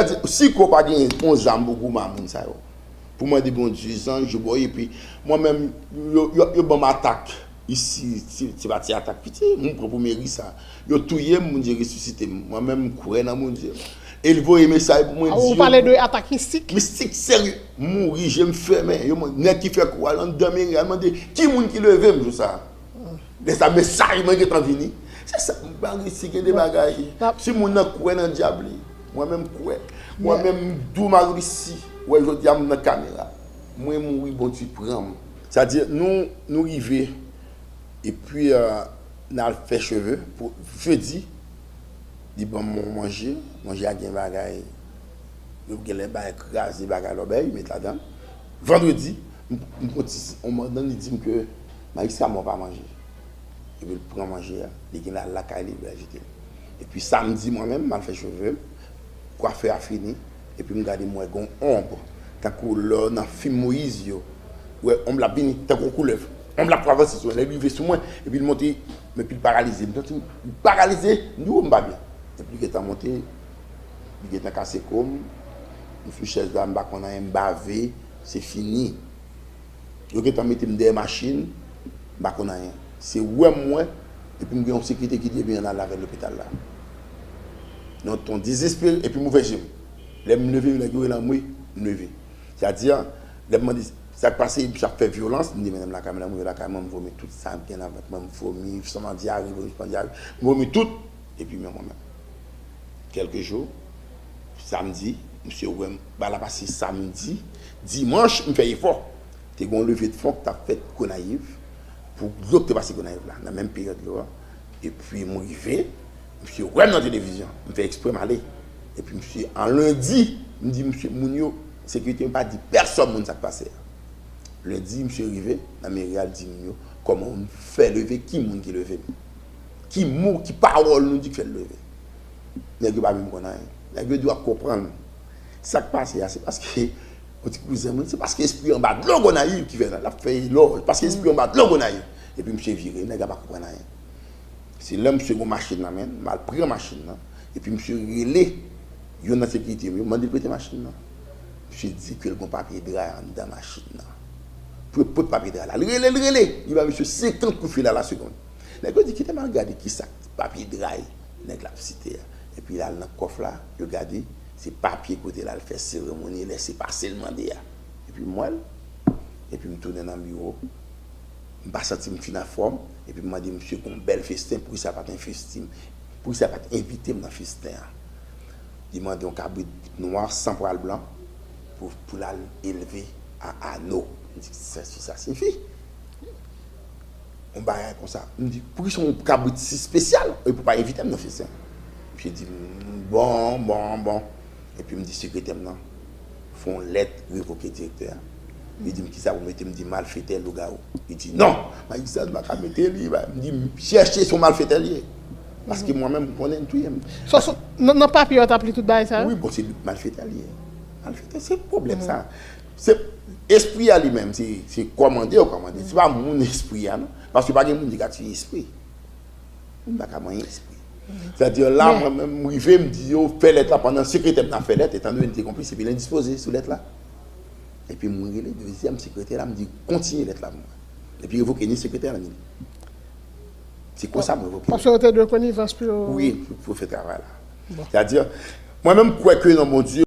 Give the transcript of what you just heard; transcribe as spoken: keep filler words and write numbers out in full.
Sa di, si ke w pa gen yon zam pou goumen a moun sa yo, pou mande Bondye, zanj yo ba w, epi mwen menm, yo, yo, yo ban m atak isi, se, se pa ti atak piti, m pran pou meri sa. Yo touye m, Bondye resisite m. Mwen menm, m kwè nan Bondye. E l voye mesaj pou mwen, di yo. Ou pale de atak mistik? Mistik, serye. M mouri, je m fèmen. Yo, mwen, nèg ki fè kou a anndan meri a, l mande, ki moun ki leve m jou sa a? Lè sa, mesaj mwen gentan vini. Se sa, m pa resi gen de bagay. Si moun nan kwè nan dyab li, mwen menm kwè. Mwen menm, m di w, m a resi. Wè, jodi a, m nan kamera. Mwen mouri, Bondye pran m. Sa di, nou, nou rive, epi, euh, n al fè cheve pou jedi. Li ban m yon manje, manje a gen bagay, yo gen lè bagay kraze, bagay lòbèy, yo met ladan. Vandredi, m, m pran ti, yon mandan, li di m ke Maïs Samuel pa manje. Epi l pran manje a, li gen l al lakay li, li al jete l. Epi samdi, mwen menm, m al fè cheve m, kwafè a fini, epi m gade, m wè gen yon onb, tankou lè w nan fim Moyiz yo, w wè onb la ap vini, tankou yon koulèv. Onb la ap travèse sou mwen, lè l rive sou mwen, epi l monte, epi l paralize. M santi m paralize, m di, o, m pa byen. Epi li gentan monte, li gentan kase kò m, m sou chèz la, m pa konn anyen, m bave, se fini. Yo gentan mete m dèyè machin, m pa konn anyen. Se wè m wè, epi m gen yon sekirite ki di, ebyen, ann al avè l lopital la. Nan yon ton dezespere, epi m ouvè je m. Lè m leve, nèg yo rele anmwe, m leve. Sètadi, lè m mande sa k pase, misye ap fè vyolans, m di, men m lakay mwen, lè m rive lakay mwen, m vomi tout sa m gen nan vant mwen, m vomi, san dyare, vomi san dyare, m vomi tout, epi men mwen menm. Kèlke jou, samdi, misye wè m, bagay la pase samdi, dimanch, m fè efò. Te gen yon leve de fon ki t ap fèt Gonayiv, pou dlo ki te pase Gonayiv la, nan menm peryòd yo a. Epi m rive, misye wè m nan televizyon, m fè eksprè m ale. Epi misye, an lendi, m di misye, moun yo, sekirite yo pa di pèsòn moun sa k pase a. Lendi, misye rive nan meri a, l di moun yo, kòman m fè leve, ki moun ki leve m? Ki mo, ki pawòl nou di k fè l leve? Nèg yo pa menm konn anyen. Nèg yo di w ap konprann. Sa k pase a, se paske, yon ti kouzen mwen, se paske espri anba dlo Gonayiv ki fè l ap fè lò, paske espri anba dlo Gonayiv. Epi misye vire, nèg la pa konprann anyen. Se lè misye gen machin nan men l, m al pran machin nan, epi misye rele youn nan sekirite m yo, mande l prete machin nan. Misye di ke l gen papye dra anndan machin nan. Pou yo pot papye dra la. L rele, l rele, li ba misye senkant kout fil a la segonn. Nèg yo di, kite m al gade kisa papye dra nèg la ap site a. Epi l al nan kòf la, yo gade, se papye kote l al fè seremoni, lèsepase l mande a. Epi m wè l, epi m tounen nan biwo. M pa santi m fin anfòm, epi m mande misye pou yon bèl festen, poukisa l pa t envesti m, poukisa l pa t envite m nan festen an. Li mande yon kabrit nwa san pwal blan pou, pou l al elve a ano. M di, sa, sa, sa siyifi? Yon bagay konsa. M di, poukisa yon kabrit si espesyal, epi w pa envite m nan festen? Misye di m, bon, bon, bon. Epi m di sekretè m nan, fè yon lèt revoke direktè a. Li di m, kisa pou mete? M di, malfetè, lougawou. Li di, non, majistra, m pa ka mete li. M di, m chèche, se yon malfetè li ye. Paske mwen menm, m konnen l touye m. So, so, nan, nan papye yo, t ap li tout bagay sa yo? Wi, bon, se malfetè li ye. Malfetè, se pwoblèm sa. Se, espri a li menm, se, se kòmande yo kòmande. Se pa moun espri a, non. Paske pa gen moun ki ka tiye espri. M pa ka manyen espri. Sètadi, la, mwen menm, m rive, m di yo, fè lèt la, pandan sekretè m nan fè lèt, etan done li te konplis, epi l endispoze sou lèt la. Epi m rele dezyèm sekretè la, m di, kontinye lèt la pou mwen. Epi revoke ni sekretè la, ni li. Se konsa m revoke. Paske yo te dwe konivans pou yo. Wi, pou, pou fè travay la. Bon. Sètadi, mwen menm, m kwè ke nan Bondye,